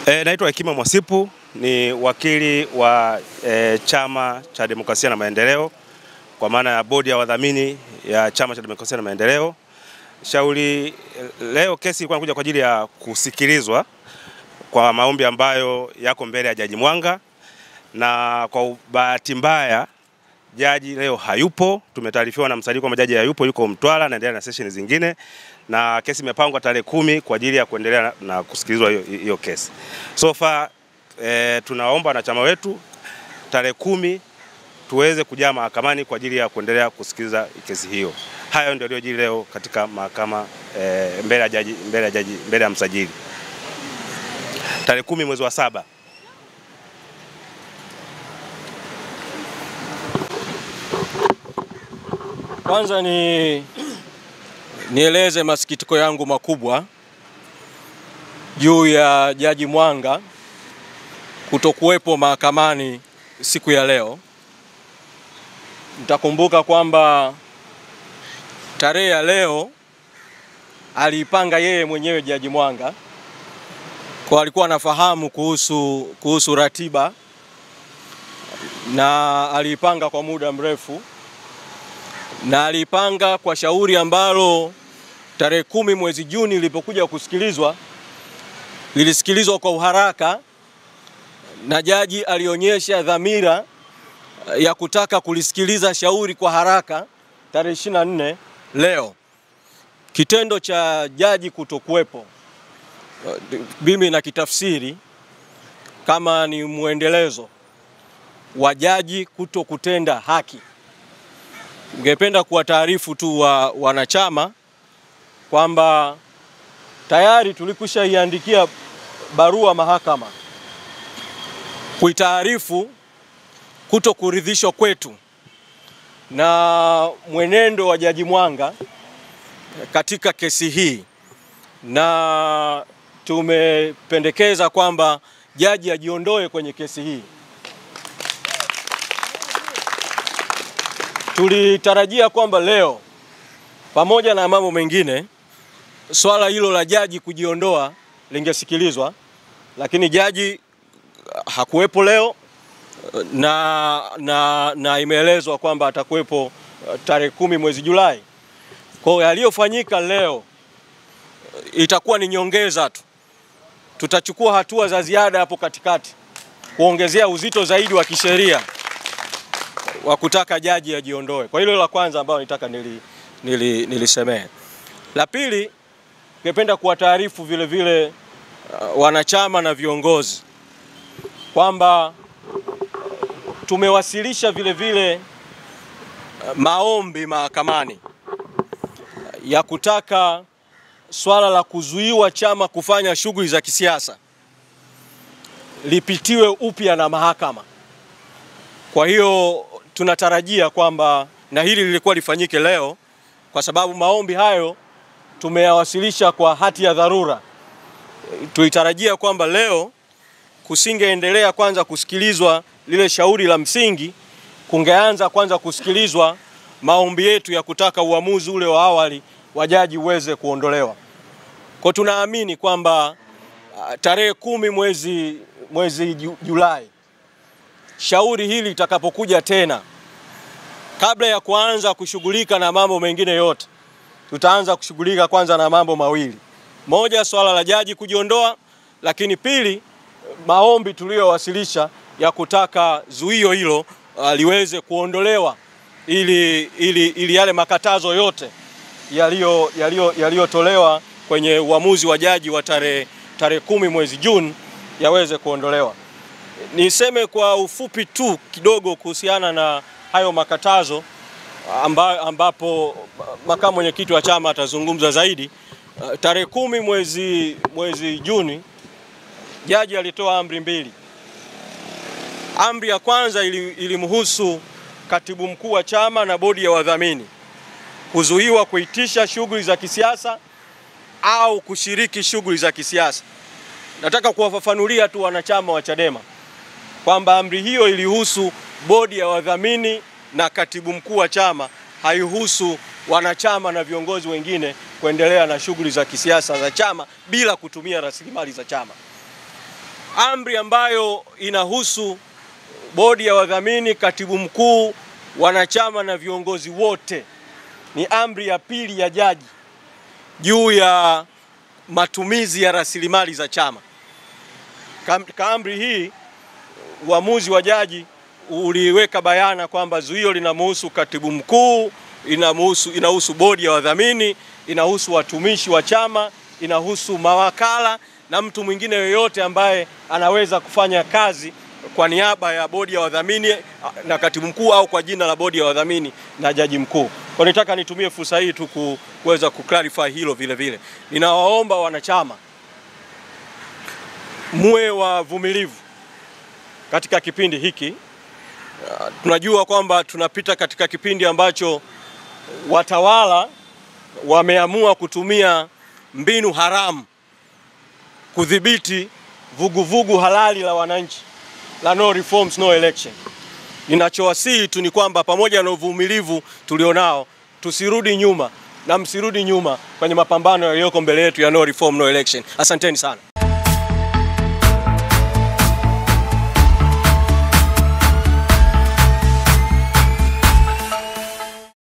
Naitwa Hekima Mwasipu, ni wakili wa Chama cha Demokrasia na Maendeleo, kwa maana ya bodi ya wadhamini ya Chama cha Demokrasia na Maendeleo. Shauri leo, kesi ilikuwa inakuja kwa ajili ya kusikilizwa kwa maombi ambayo yako mbele ya Jaji Mwanga, na kwa bahati mbaya jaji leo hayupo. Tumetaarifiwa na msajili kwamba jaji hayupo, yuko Mtwara anaendelea na session zingine, na kesi imepangwa tarehe 10 kwa ajili ya kuendelea na kusikilizwa hiyo kesi. So far tunaomba wanachama wetu tarehe 10 tuweze kujaa mahakamani kwa ajili ya kuendelea kusikiliza kesi hiyo. Hayo ndio yaliyojiri leo katika mahakama, mbele ya jaji, mbele ya msajili. Tarehe 10 mwezi wa 7. Kwanza nieleze masikitiko yangu makubwa juu ya Jaji Mwanga kutokuwepo mahakamani siku ya leo. Mtakumbuka kwamba tarehe ya leo aliipanga yeye mwenyewe Jaji Mwanga, kwa alikuwa anafahamu kuhusu ratiba na aliipanga kwa muda mrefu, na alipanga kwa shauri ambalo tarehe 10 mwezi Juni lilipokuja kusikilizwa, lilisikilizwa kwa uharaka, na jaji alionyesha dhamira ya kutaka kulisikiliza shauri kwa haraka tarehe 24 leo. Kitendo cha jaji kutokuwepo mimi na kitafsiri kama ni muendelezo wa jaji kutokutenda haki. Ningependa kuwataarifu tu wanachama kwamba tayari tulikwishaiandikia barua mahakama kuitaarifu kutokuridhishwa kwetu na mwenendo wa Jaji Mwanga katika kesi hii, na tumependekeza kwamba jaji ajiondoe kwenye kesi hii. Tulitarajia kwamba leo pamoja na mambo mengine swala hilo la jaji kujiondoa lingesikilizwa, lakini jaji hakuwepo leo, na imeelezwa kwamba atakuwepo tarehe 10 mwezi Julai. Kwa hiyo yaliyofanyika leo itakuwa ni nyongeza tu. Tutachukua hatua za ziada hapo katikati kuongezea uzito zaidi wa kisheria wa kutaka jaji ajiondoe. Kwa hilo la kwanza ambalo nitaka nilisemee. La pili, ningependa kuwataarifu vile vile wanachama na viongozi kwamba tumewasilisha vile vile maombi mahakamani ya kutaka swala la kuzuiwa chama kufanya shughuli za kisiasa lipitiwe upya na mahakama. Kwa hiyo tunatarajia kwamba, na hili lilikuwa lifanyike leo kwa sababu maombi hayo tumeyawasilisha kwa hati ya dharura, tulitarajia kwamba leo kusingeendelea kwanza kusikilizwa lile shauri la msingi, kungeanza kwanza kusikilizwa maombi yetu ya kutaka uamuzi ule wa awali wa jaji uweze kuondolewa. Kwa tunaamini kwamba tarehe 10 mwezi Julai shauri hili litakapokuja tena, kabla ya kuanza kushughulika na mambo mengine yote, tutaanza kushughulika kwanza na mambo mawili. Moja, swala la jaji kujiondoa, lakini pili, maombi tuliyowasilisha ya kutaka zuio hilo liweze kuondolewa ili yale makatazo yote yaliyotolewa kwenye uamuzi wa jaji wa tarehe 10 mwezi Juni yaweze kuondolewa. Niseme kwa ufupi tu kidogo kuhusiana na hayo makatazo ambapo makamu mwenyekiti wa chama atazungumza zaidi. Tarehe 10 mwezi Juni jaji alitoa amri mbili. Amri ya kwanza ilimhusu katibu mkuu wa chama na bodi ya wadhamini kuzuiwa kuitisha shughuli za kisiasa au kushiriki shughuli za kisiasa. Nataka kuwafafanulia tu wanachama wa Chadema kwamba amri hiyo ilihusu bodi ya wadhamini na katibu mkuu wa chama, haihusu wanachama na viongozi wengine kuendelea na shughuli za kisiasa za chama bila kutumia rasilimali za chama. Amri ambayo inahusu bodi ya wadhamini, katibu mkuu, wanachama na viongozi wote ni amri ya pili ya jaji juu ya matumizi ya rasilimali za chama. Katika amri hii uamuzi wa jaji uliweka bayana kwamba zuio linamhusu katibu mkuu, inahusu bodi ya wadhamini, inahusu watumishi wa chama, inahusu mawakala na mtu mwingine yoyote ambaye anaweza kufanya kazi kwa niaba ya bodi ya wadhamini na katibu mkuu au kwa jina la bodi ya wadhamini na jaji mkuu. Kwa nitaka nitumie fursa hii tu kuweza kuclarify hilo vile vile. Ninawaomba wanachama muwe wavumilivu katika kipindi hiki. Tunajua kwamba tunapita katika kipindi ambacho watawala wameamua kutumia mbinu haramu kudhibiti vuguvugu halali la wananchi la no reforms no election. Ninachowasihi tu ni kwamba pamoja na uvumilivu tulionao tusirudi nyuma na msirudi nyuma kwenye mapambano yaliyoko mbele yetu ya no reform no election. Asanteni sana.